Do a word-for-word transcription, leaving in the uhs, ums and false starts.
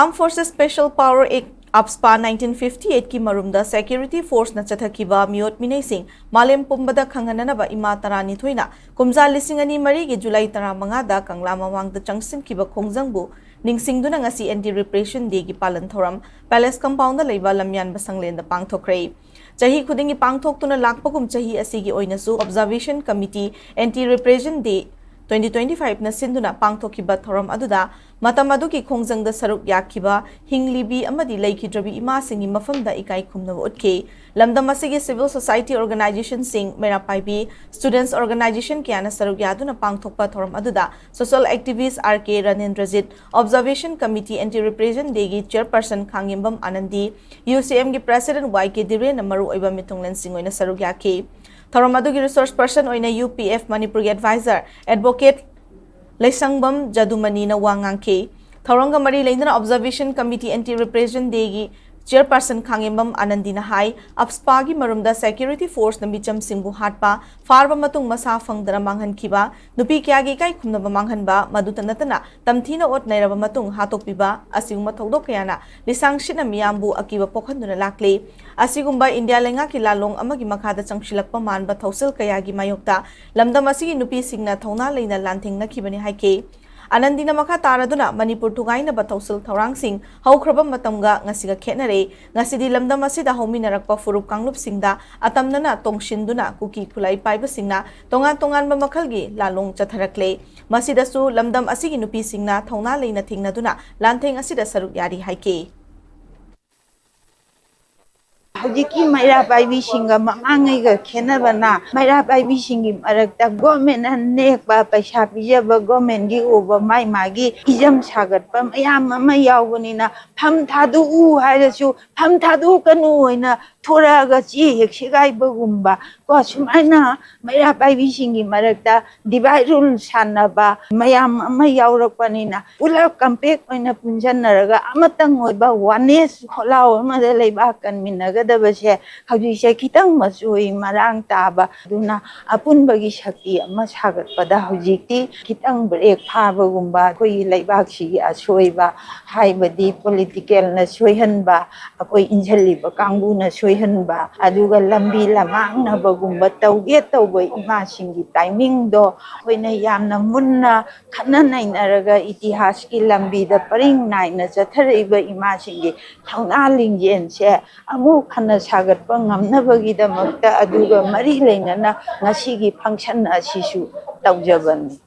Armed Forces Special Power Act, AFSPA, nineteen fifty eight ꯀꯤ ꯃꯔꯨꯝꯗ security force ꯅ ꯆꯠꯊꯈꯤꯕ ꯃꯤꯑꯣꯠ ꯃꯤꯅꯩꯁꯤꯡ ꯃꯥꯂꯦꯝ ꯄꯨꯝꯕꯗ ꯈꯪꯍꯟꯅꯅꯕ ꯏꯃꯥ ꯇꯔꯥꯅꯤꯊꯣꯏꯅ ꯀꯨꯝꯖꯥ ꯂꯤꯁꯤꯡ ꯑꯅꯤ ꯃꯔꯤꯒꯤ ꯖꯨꯂꯥꯏ ꯇꯔꯥꯃꯉꯥꯗ ꯀꯪꯂꯥ ꯃꯃꯥꯡꯗ ꯆꯪꯁꯤꯟꯈꯤꯕ ꯈꯣꯡꯖꯪꯕꯨ ꯅꯤꯡꯁꯤꯡꯗꯨꯅ ꯉꯁꯤ Anti Repression Day ꯒꯤ ꯄꯥꯂꯟ ꯊꯧꯔꯝ Palace Compound ꯗ ꯂꯩꯕ ꯂꯝꯌꯥꯟꯕ ꯁꯪꯂꯦꯟꯗ ꯄꯥꯡꯊꯣꯛꯈ꯭ꯔꯦ꯫ ꯆꯍꯤ ꯈꯨꯗꯤꯡꯒꯤ ꯄꯥꯡꯊꯣꯛꯇꯨꯅ ꯂꯥꯛꯄꯒꯨꯝ ꯆꯍꯤ ꯑꯁꯤꯒꯤ ꯑꯣꯏꯅꯁꯨ Observation Committee Anti Repression Day twenty twenty five ꯅ ꯁꯤꯟꯗꯨꯅ ꯄꯥꯡꯊꯣꯛꯈꯤꯕ ꯊꯧꯔꯝ ꯑꯗꯨꯗ ꯃꯇꯝ ꯑꯗꯨꯒꯤ ꯈꯣꯡꯖꯪꯗ ꯁꯔꯨꯛ ꯌꯥꯈꯤꯕ ꯍꯤꯡꯂꯤꯕꯤ ꯑꯃꯗꯤ ꯂꯩꯈꯤꯗ꯭ꯔꯕꯤ ꯏꯃꯥꯁꯤꯡꯒꯤ ꯃꯐꯝꯗ ꯏꯀꯥꯏ ꯈꯨꯝꯅꯕ ꯎꯠꯈꯤ꯫ ꯂꯝꯗꯝ ꯑꯁꯤꯒꯤ civil society organization ꯁꯤꯡ, ꯃꯩꯔꯥ ꯄꯥꯏꯕꯤ, students organization ꯀꯌꯥꯅ ꯁꯔꯨꯛ ꯌꯥꯗꯨꯅ ꯄꯥꯡꯊꯣꯛꯄ ꯊꯧꯔꯝ ꯑꯗꯨꯗ social activist R K ꯔꯥꯅꯦꯟꯗ꯭ꯔꯖꯤꯠ, Observation Committee Anti Repression Day ꯒꯤ chairperson ꯈꯥꯡꯉꯦꯝꯕꯝ ꯑꯥꯅꯟꯗꯤ, U C M ꯒꯤ president Y K ꯙꯤꯔꯦꯟꯅ ꯃꯔꯨꯑꯣꯏꯕ ꯃꯤꯊꯨꯡꯂꯦꯟꯁꯤꯡ ꯑꯣꯏꯅ ꯁꯔꯨꯛ ꯌꯥꯈꯤ꯫ ꯊꯧꯔꯝ ꯑꯗꯨꯒꯤ resource person ꯑꯣꯏꯅ U P F ꯃꯅꯤꯄꯨꯔꯒꯤ advisor advocate ꯂꯩꯁꯪꯕꯝ ꯖꯗꯨꯃꯅꯤꯅ ꯋꯥ ꯉꯥꯡꯈꯤ꯫ ꯊꯧꯔꯝꯒ ꯃꯔꯤ ꯂꯩꯅꯅ Observation Committee Anti Repression Day ꯒꯤ chairperson ꯈꯥꯡꯉꯦꯝꯕꯝ ꯑꯥꯅꯟꯗꯤꯅ ꯍꯥꯏ, AFSPA ꯒꯤ ꯃꯔꯨꯝꯗ security force ꯅ ꯃꯤꯆꯝꯁꯤꯡꯕꯨ ꯍꯥꯠꯄ, ꯐꯥꯔꯕ ꯃꯇꯨꯡ ꯃꯁꯥ ꯐꯪꯗꯅ ꯃꯥꯡꯍꯟꯈꯤꯕ, ꯅꯨꯄꯤ ꯀꯌꯥꯒꯤ ꯏꯀꯥꯏ ꯈꯨꯝꯅꯕ ꯃꯥꯡꯍꯟꯕ, ꯃꯗꯨꯇ ꯅꯠꯇꯅ ꯇꯝꯊꯤꯅ ꯑꯣꯠ ꯅꯩꯔꯕ ꯃꯇꯨꯡ ꯍꯥꯠꯇꯣꯛꯄꯤꯕ, ꯑꯁꯤꯒꯨꯝꯕ ꯊꯧꯗꯣꯛ ꯀꯌꯥꯅ ꯂꯤꯁꯥꯡ ꯁꯤꯠꯅ ꯃꯤꯌꯥꯝꯕꯨ ꯑꯀꯤꯕ ꯄꯣꯛꯍꯟꯗꯨꯅ ꯂꯥꯛꯂꯤ꯫ ꯑꯁꯤꯒꯨꯝꯕ ꯏꯟꯗꯤꯌꯥ ꯂꯩꯉꯥꯛꯀꯤ ꯂꯥꯜꯂꯣꯡ ꯑꯃꯒꯤ ꯃꯈꯥꯗ ꯆꯪꯁꯤꯜꯂꯛꯄ ꯃꯥꯟꯕ ꯊꯧꯁꯤꯜ ꯀꯌꯥꯒꯤ ꯃꯥꯌꯣꯛꯇ ꯂꯝꯗꯝ ꯑꯁꯤꯒꯤ ꯅꯨꯄꯤꯁꯤꯡꯅ ꯊꯧꯅꯥ ꯂꯩꯅ ꯂꯥꯟꯊꯦꯡꯅꯈꯤꯕꯅꯤ ꯍꯥꯏꯈꯤ꯫ ꯑꯥꯅꯟꯗꯤꯅ ꯃꯈꯥ ꯇꯥꯔꯗꯨꯅ ꯃꯅꯤꯄꯨꯔ ꯊꯨꯒꯥꯏꯅꯕ ꯊꯧꯁꯤꯜ ꯊꯧꯔꯥꯡꯁꯤꯡ ꯍꯧꯈ꯭ꯔꯕ ꯃꯇꯝꯒ ꯉꯁꯤꯒ ꯈꯦꯠꯅꯔꯦ꯫ ꯉꯁꯤꯗꯤ ꯂꯝꯗꯝ ꯑꯁꯤꯗ ꯍꯧꯃꯤꯟꯅꯔꯛꯄ ꯐꯨꯔꯨꯞ ꯀꯥꯡꯂꯨꯞꯁꯤꯡꯗ ꯑꯇꯝꯅꯅ ꯇꯣꯡꯁꯤꯟꯗꯨꯅ ꯀꯨꯀꯤ ꯈꯨꯠꯂꯥꯏ ꯄꯥꯏꯕꯁꯤꯡꯅ ꯇꯣꯉꯥꯟ ꯇꯣꯉꯥꯟꯕ ꯃꯈꯜꯒꯤ ꯂꯥꯜꯂꯣꯡ ꯆꯠꯊꯔꯛꯂꯦ꯫ ꯃꯁꯤꯗꯁꯨ ꯂꯝꯗꯝ ꯑꯁꯤꯒꯤ ꯅꯨꯄꯤꯁꯤꯡꯅ ꯊꯧꯅꯥ ꯂꯩꯅ ꯊꯦꯡꯅꯗꯨꯅ ꯂꯥꯟꯊꯦꯡ ꯑꯁꯤꯗ ꯁꯔꯨꯛ ꯌꯥꯔꯤ ꯍꯥꯏꯈꯤ꯫ ꯍꯧꯖꯤꯛꯀꯤ ꯃꯩꯔꯥ ꯄꯥꯏꯕꯤꯁꯤꯡꯒ ꯃꯃꯥꯡꯉꯩꯒ ꯈꯦꯠꯅꯕꯅ, ꯃꯩꯔꯥ ꯄꯥꯏꯕꯤꯁꯤꯡꯒꯤ ꯃꯔꯛꯇ government ꯅ ꯅꯦꯛꯄ, ꯄꯩꯁꯥ ꯄꯤꯖꯕ, government ꯀꯤ ꯎꯕ, ꯃꯥꯏ ꯃꯥꯒꯤ ꯐꯤꯖꯝ ꯁꯥꯒꯠꯄ ꯃꯌꯥꯝ ꯑꯃ ꯌꯥꯎꯕꯅꯤꯅ, ꯐꯝ ꯊꯥꯗꯣꯛꯎ ꯍꯥꯏꯔꯁꯨ ꯐꯝ ꯊꯥꯗꯣꯛꯀꯅꯨ ꯍꯥꯏꯅ ꯊꯣꯔꯛꯑꯒ ꯆꯦ ꯍꯦꯛ ꯁꯦꯒꯥꯏꯕꯒꯨꯝꯕ ꯀꯣ, ꯁꯨꯃꯥꯏꯅ ꯃꯩꯔꯥ ꯄꯥꯏꯕꯤꯁꯤꯡꯒꯤ ꯃꯔꯛꯇ divide rule ꯁꯥꯟꯅꯕ ꯃꯌꯥꯝ ꯑꯃ ꯌꯥꯎꯔꯛꯄꯅꯤꯅ, ꯄꯨꯂꯞ compact ꯑꯣꯏꯅ ꯄꯨꯟꯁꯤꯟꯅꯔꯒ ꯑꯃꯇꯪ ꯑꯣꯏꯕ oneness ꯈꯣꯜꯂꯥꯎ ꯑꯃꯗ ꯂꯩꯕꯥꯛ ꯀꯟꯃꯤꯟꯅꯒꯗꯕꯁꯦ ꯍꯧꯖꯤꯛꯁꯦ ꯈꯤꯇꯪ ꯃꯆꯣꯏ ꯃꯔꯥꯡ ꯇꯥꯕ, ꯑꯗꯨꯅ ꯑꯄꯨꯟꯕꯒꯤ ꯁꯛꯇꯤ ꯑꯃ ꯁꯥꯒꯠꯄꯗ ꯍꯧꯖꯤꯛꯇꯤ ꯈꯤꯇꯪ break ꯐꯥꯕꯒꯨꯝꯕ, ꯑꯩꯈꯣꯏꯒꯤ ꯂꯩꯕꯥꯛꯁꯤꯒꯤ ꯑꯁꯣꯏꯕ, ꯍꯥꯏꯕꯗꯤ politicalꯅ ꯁꯣꯏꯍꯟꯕ, ꯑꯩꯈꯣꯏ ꯏꯟꯁꯤꯜꯂꯤꯕ ꯀꯥꯡꯕꯨꯅ ꯁꯣꯏꯍꯟꯕ, ꯑꯗꯨꯒ ꯂꯝꯕꯤ ꯂꯃꯥꯡꯅꯕꯒꯨꯝꯕ ꯇꯧꯒꯦ ꯇꯧꯕ ꯏꯃꯥꯁꯤꯡꯒꯤ timingꯗꯣ ꯑꯩꯈꯣꯏꯅ ꯌꯥꯝꯅ ꯃꯨꯟꯅ ꯈꯟꯅ ꯅꯩꯅꯔꯒ ꯏꯇꯤꯍꯥꯁꯀꯤ ꯂꯝꯕꯤꯗ ꯄꯔꯤꯡ ꯅꯥꯏꯅ ꯆꯠꯊꯔꯛꯏꯕ ꯏꯃꯥꯁꯤꯡꯒꯤ ꯊꯧꯅꯥ ꯂꯤꯡꯖꯦꯜꯁꯦ ꯑꯃꯨꯛ ꯍꯟꯅ ꯁꯥꯒꯠꯄ ꯉꯝꯅꯕꯒꯤꯗꯃꯛꯇ, ꯑꯗꯨꯒ ꯃꯔꯤ ꯂꯩꯅꯅ ꯉꯁꯤꯒꯤ function ꯑꯁꯤꯁꯨ ꯇꯧꯖꯕꯅꯤ꯫